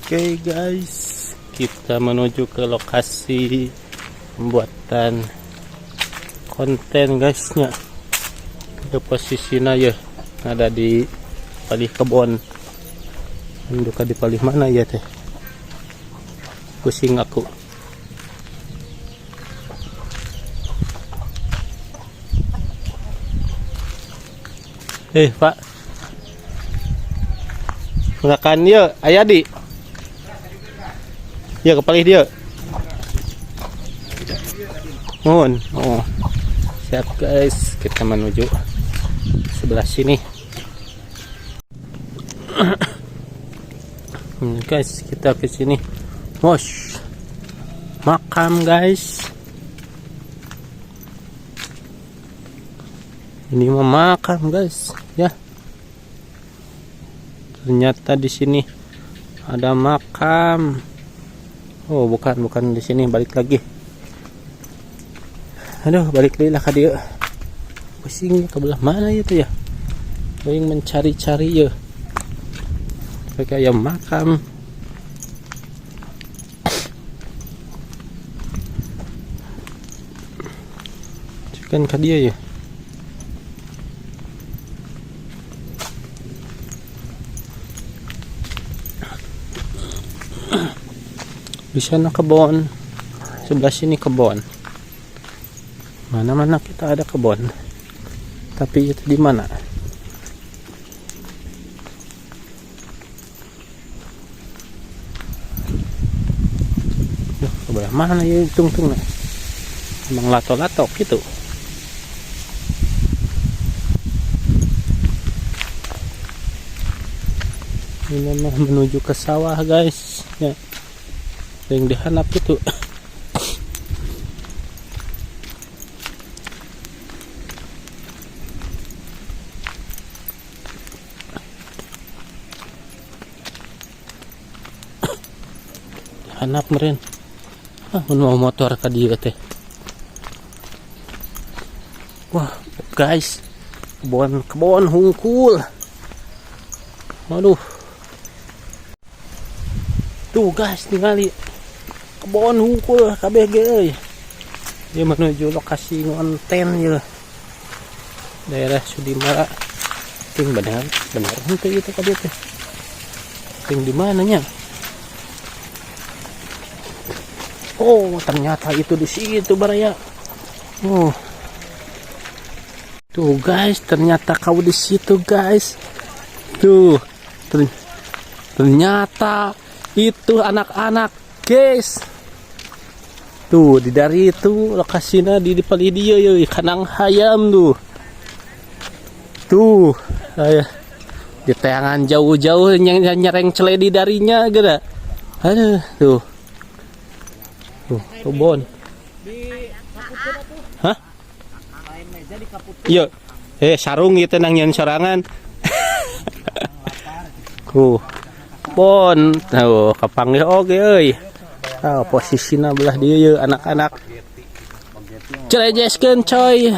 Oke guys, kita menuju ke lokasi pembuatan konten, guys, nya. Itu posisinya ya ada di palih kebon. Duka di palih mana ya teh? Pusing aku. Eh, Pak. Gunakan ya, aya di. Ya ke palih dia. Mohon. Oh. Siap guys, kita menuju sebelah sini. Guys, kita ke sini. Mosh. Makam, guys. Ini mah makam, guys, ya. Ternyata di sini ada makam. Oh, bukan, bukan di sini, balik lagi. Aduh, balik lagi lah ka dieu. Pusing ke belah mana itu ya? Pengen mencari-cari ya. Kayak ayam makam. Kan ka dieu ya. Di sana kebun. Sebelah sini kebun. Mana-mana kita ada kebun. Tapi itu di mana? Duh, ke belah mana ya tungtung? Emang lato-lato gitu. Ini mah menuju ke sawah, guys. Ya. Yang dihanap itu. Dihanap meren. Ah, mun mau motor ka dieu teh. Wah, guys. Kebon kebon hungkul. Aduh. Tuh guys, tingali kebon hungkul kabeh ge euy. Dia menuju lokasi ngonten ya. Daerah Sudimara. Ting bener, bener henteu itu ka dieu teh. Ting di mananya? Oh, ternyata itu di situ, baraya. Oh. Tuh guys, ternyata kau di situ, guys. Tuh. Ternyata itu anak-anak, guys. Tuh, di dari itu lokasinya di palih dieu ya, kandang hayam tuh. Tuh, saya di tayangan jauh-jauh yang nyereng celedi darinya gitu. Aduh, tuh. Tuh, kebon. Hah? Iya. Eh, sarung gitu nang nyeun sorangan. Tuh. Pon, tuh kapanggih oge euy. Ah, posisina belah dieu ye anak-anak. Cerejeskeun, coy.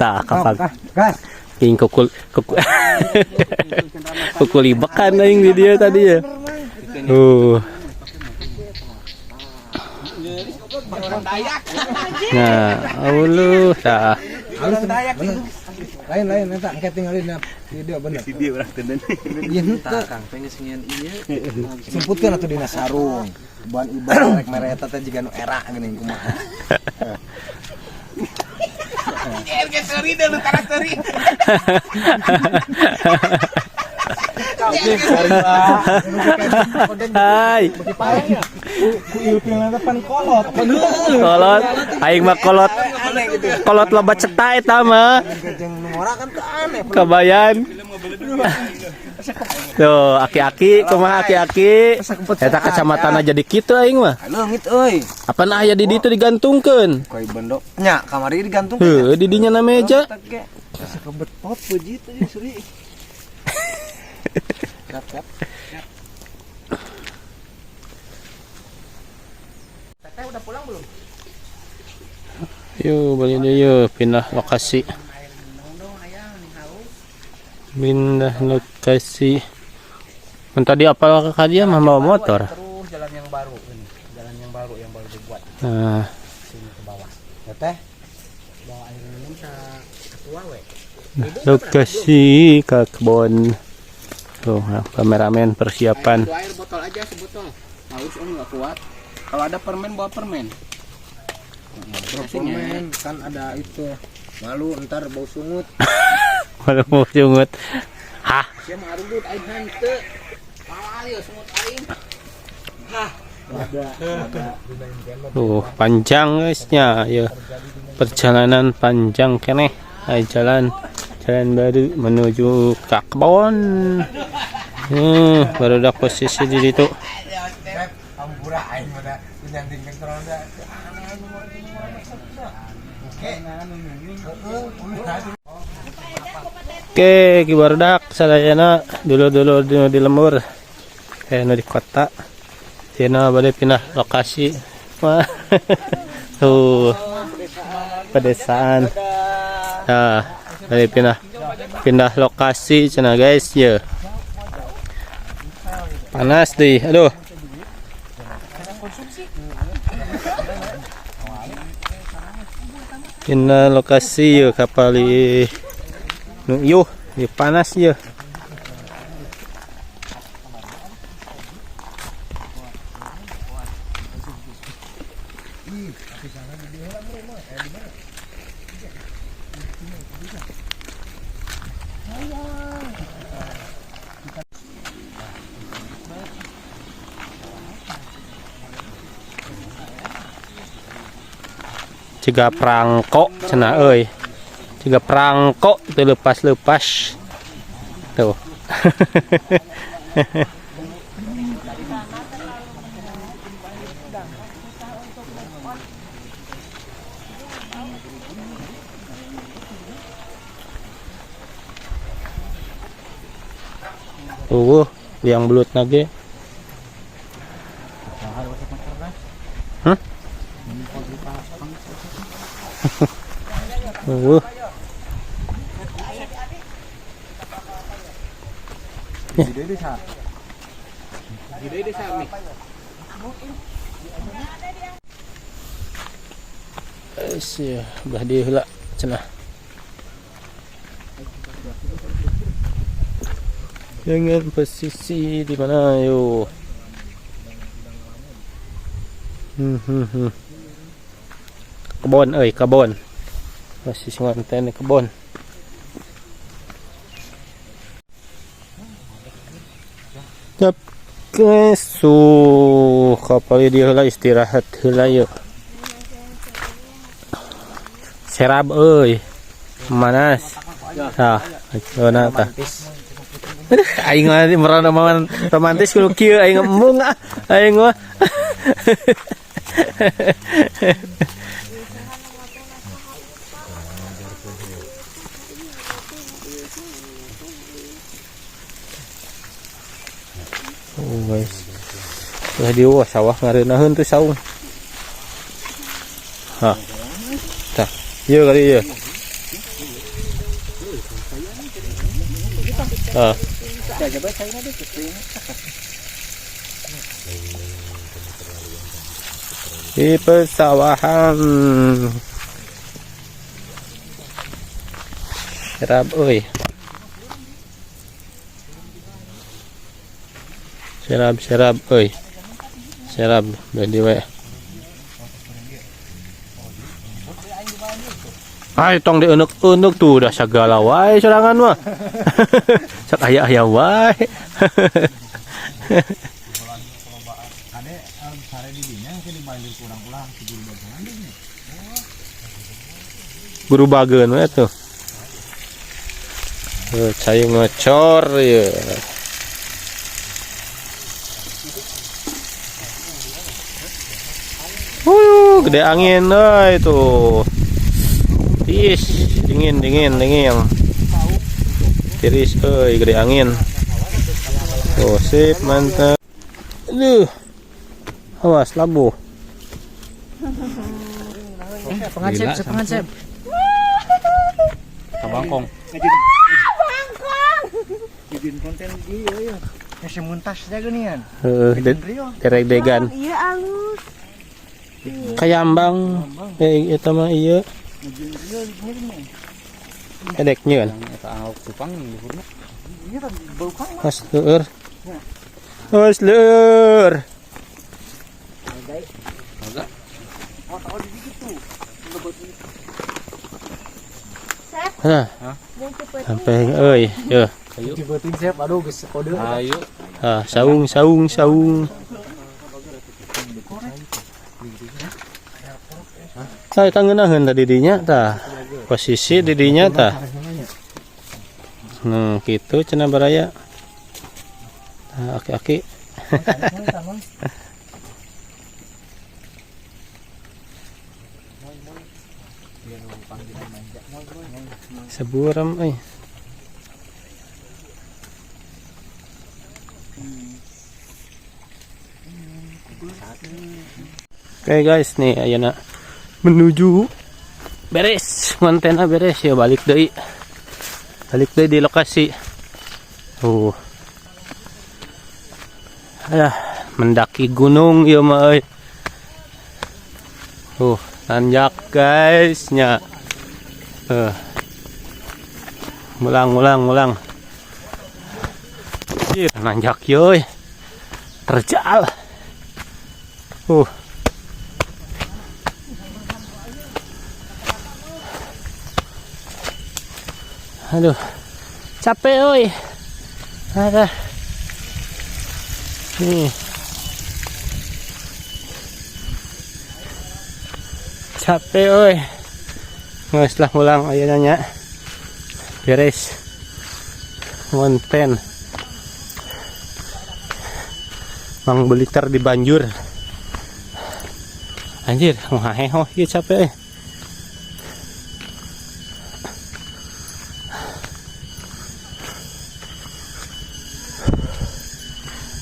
Tah kapag Gas. King kukul kukul kukulibekan aing di dia tadi ya. Tuh. Nah, Allah, tah. Bener. Lain lain eta engke tinggalin dina video bener. Video urang teu. Ieu henteu. Kang teh geus nyieun ieu. Simputkeun atuh dina sarung. Ban iba rek mere eta teh jiga nu era geuning kumaha. Ge seuri deh lu karakter. Hai. Ku ilfilna teh pan kolot. Kolot, aing mah kolot. Kolot loba cetak eta mah. Jeung nu ngora kan teu aneh. Kabayan. Tuh, aki-aki kumaha aki-aki? Eta kacamatana jadi kitu aing mah. Leungit euy. Apaan aya di ditu digantungkeun? Koi bendo. Nya kamari digantung. Heuh, di dinya na meja. Asa kebetot beujit euy seri. Siap, siap. Teteh udah pulang belum? Yuk, balik deh yuk, pindah lokasi. Pindah lokasi. Mun tadi apa ka dia mah bawa motor. Terus jalan yang baru ini, jalan yang baru dibuat Nah, sini ke bawah. Ya teh. Bawa air minum ke ketua we. Lokasi ke kebun. Tuh, nah, kameramen persiapan. Air, air botol aja sebotol. Haus om nggak kuat. Kalau ada permen bawa permen. Permen kan ada itu. Malu ntar bau sungut. Malu mau jungut. Hah, Sia mah arugut aing henteu. Awal ya sungut aing. Tuh, panjang guysnya ya. Perjalanan panjang keneh. Ay, jalan jalan baru menuju ke kebun. Baru udah posisi di situ. Ampura aing mah da nyantingkeun ronda. Oke, ki barudak sadayana dulu-dulu di lembur. Nu di kota. Tina bade pindah lokasi. Wah. Tuh. Pedesaan. Nah, bade pindah pindah lokasi cenah guys ya. Panas deh, aduh. Pindah lokasi ya kapal nu yuh, ieu panas ya. Ciga prangko cenah euy. Ciga prangko teu lepas-lepas. Tuh. Tuh, liang belut nage. Hah? Gede desa nih. Guys, ya, belah dieu heula cenah. Dengan posisi di mana yo? Kebon euy, kebon. Posisi ngonten di kebon. Yap, kesu kapal dieu heula istirahat heula yuk. Serab euy. Manas. Tah, ayeuna tah. Aduh, aing mah merana romantis kudu kieu aing embung ah. Aing mah. Oh guys. Wah dieu wah sawah ngareunaheun tuh saung. Hah. Tah, ieu kali ieu. Ah. Di pesawahan. Serab euy. Serab serab euy. Serab bedi we. Ay tong dieuneuk-euneuk tuh udah sagala wae sorangan mah. Sok aya-aya wae. Kade sare di dinya ke dibanjir kurang ulah si guru bageun nya. Guru bageun we tuh. Cai ngocor ya. Wuh, gede angin euy tuh. Tiis, dingin dingin dingin. Tiris euy, gede angin. Tuh, sip, mantap. Aduh. Awas labuh. Pengancep, pengancep. Kabangkong. Jadiin konten ieu ya. Geus muntas teh geuningan. Heeh, deredegan. Iya alus. Kayambang eh eta mah ieu. Edek nyeun. Eta angok cupang luhurna. Pas leur. Pas leur. Agak. Hah, sampai euy, yeuh. Ayo. Dibuatin siap, aduh geus kode. Ayo. Ah, saung saung saung. Tah eta ngeunaheun tah didinya tah. Posisi didinya tah. Nah, kitu cenah baraya. Tah aki-aki. Saburam euy. Oke guys, nih ayeuna menuju beres kontennya beres ya, balik deui. Balik deui di lokasi. Tuh. Alah, mendaki gunung ieu mah euy. Tuh, nanjak guys nya. Eh. Mulang mulang mulang. Anjir, nanjak euy. Terjal. Aduh. Capek oi. Ada. Nih. Capek oi. Geus lah pulang ayeuna nya. Beres. Konten. Mang Beliter di Banjur. Anjir, mau haheho ieu capek euy.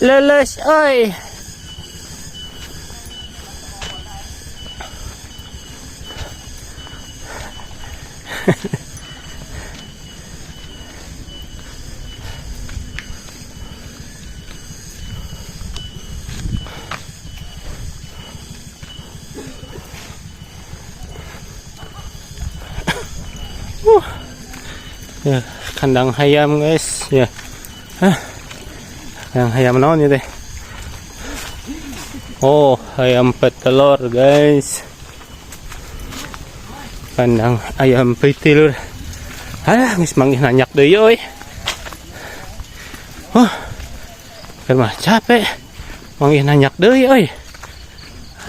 Lulus oi. Ya, kandang ayam guys ya. Hah? Kandang ayam naon ya teh? Oh, ayam petelur guys. Kandang ayam petelur. Alah, geus manggih nanjak deui euy. Huh. Keur mah capek. Manggih nanjak deui euy.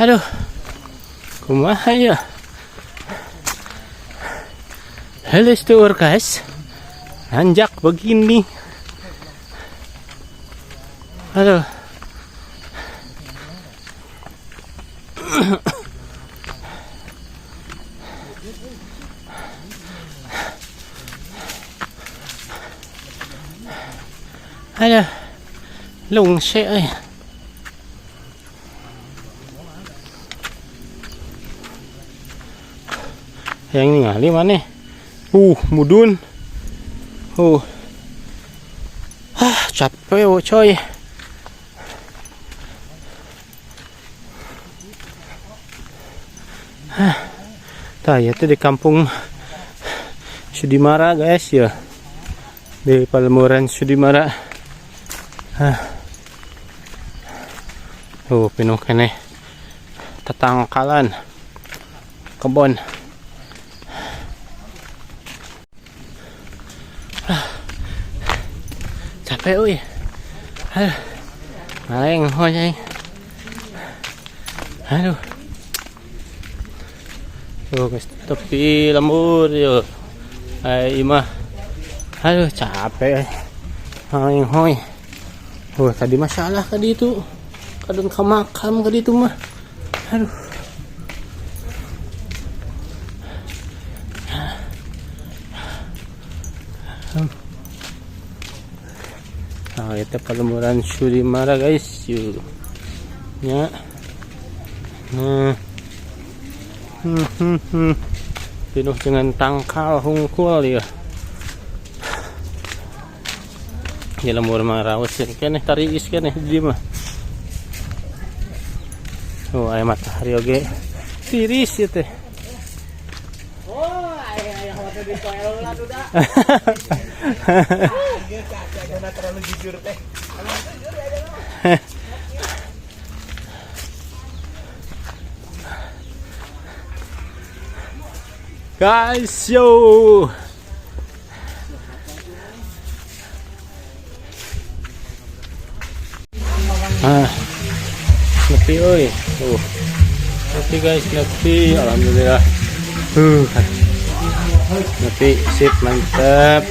Aduh. Kumaha ya? Halo tur guys. Nanjak begini. Aduh. Aduh. Lungsek euy. Yang ningali mana? Mudun. Ah, capek wo coy. Hah. Tah, ya itu di kampung Sudimara guys ya. Di Palmuran Sudimara. Hah. Oh, pinuh keneh tatangkalan kebon. Ah. Capek euy. Aduh. Maleng hoy. Aduh. Tuh, guys, tepi lembur yo. Ai imah. Aduh, capek. Maleng hoy. Oh, tadi masalah tadi itu. Kadang ke makam tadi itu mah. Aduh. Nah, itu Palemuran Sudimara guys. Yuk. Ya. Nah. Penuh dengan tangkal hungkul ya. Di lembur mah raos keneh, tariis keneh di dieu mah. Oh, aya matahari oge. Tiris ieu teh. Oh, aya hotel di toilet udah. Terlalu jujur teh. Guys, yo. Ah. Nepi euy. Tuh. Nepi, guys, nepi. Alhamdulillah. Nepi sip, mantap.